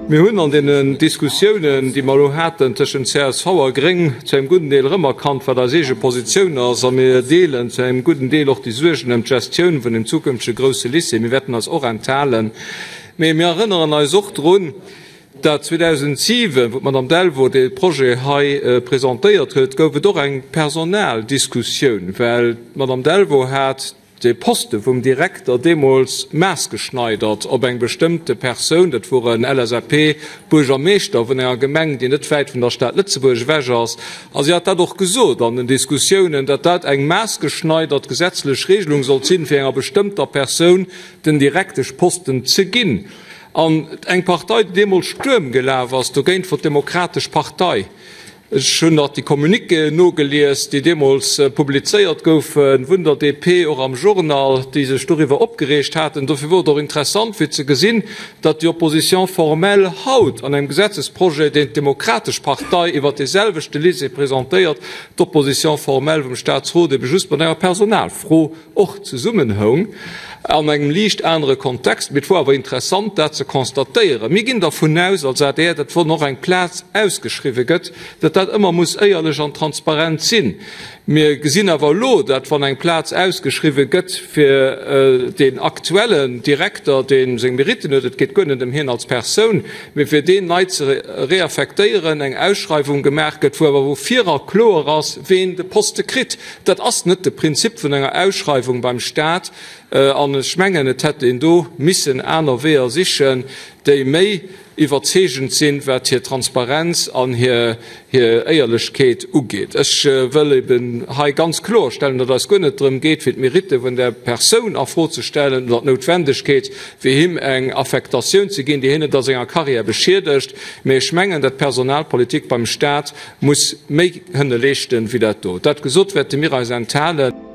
Mir hunn an deenen Diskussiounen, déi mer elo haten tëschent csv a Gréng, zu engem gudden Deel erëmerkannt, wat eis eege Positioun ass, a mir deelen zu engem gudden Deel och déi Suergen ëm d'Gestioun vun dem zukünftege grousse Lycée. Mir wäerten eis och enthalen. Mee mir erënneren eis och drun, dat 2007, wou d'Madame Delvaux dee Projet hei presentéiert huet, gouf et och eng Personaldiskussioun, well d'Madame Delvaux hat de Poste vum Direkter deemools maassgeschneidert op eng bestëmmte Persoun, dat wor en LSAP-Buergermeeschter vun enger Gemeng, déi net wäit vun der Stad Lëtzebuerg ewech ass. A si hat dat och gesot an den Diskussiounen, datt dat eng maassgeschneidert gesetzlech Regelung sollt sinn, fir enger bestëmmter Persoun den Direkteschposten ze ginn. An eng Partei, déi deemools Stuerm gelaf ass dogéint, wor d'Demokratesch Partei. Ech hunn nach déi Communiquéen nogelies, déi deemools publizéiert goufe vun der DP, och am Journal, déi sech doriwwer opgereegt haten. Dofir wor et och interessant fir ze gesinn, datt déi Opposition formelle haut an engem Gesetzesprojet, deen d'Demokratesch Partei iwwert dee selwechte Lycée presentéiert, d'Opposition formelle vum Statsrot ebe just mat enger Personalfro och zesummenhoung, an engem liicht anere Kontext. Mee et wor awer interessant, dat ze constatéieren. Mir ginn dervun aus als adr, datt wann och eng Plaz ausgeschriwwen gëtt, datt dat ëmmer muss éierlech an transparent sinn. Mir gesinn awer elo, datt wann eng Plaz ausgeschriwwen gëtt fir deen aktuellen Direkter, dee seng Meritten huet, et geet guer net ëm hien als Persoun, mee fir deen nei ze reaffektéieren, eng Ausschreiwung gemaach gëtt, wou awer vu virer kloer ass, ween de Poste kritt. Dat ass net de Prinzip vun enger Ausschreiwung beim Staat. An ech mengen, et hätt een do missen aner Weeër sichen, déi méi iwwerzeegend sinn, wat hir Transparenz an hir Éierlechkeet ugeet. Ech wëll eben hei ganz kloerstellen, datt eis guer net drëm geet, fir d'Meritte vun där Persoun a Fro ze stellen oder d'Noutwendegkeet, fir him eng Affektatioun ze ginn, déi hien net a senger Karriär beschiedegt. Mä ech mengen, datt d'Personalpolitik beim Staat muss méi hënne leeschten, wéi dat do. Dat gesot, wäerte mir eis enthalen.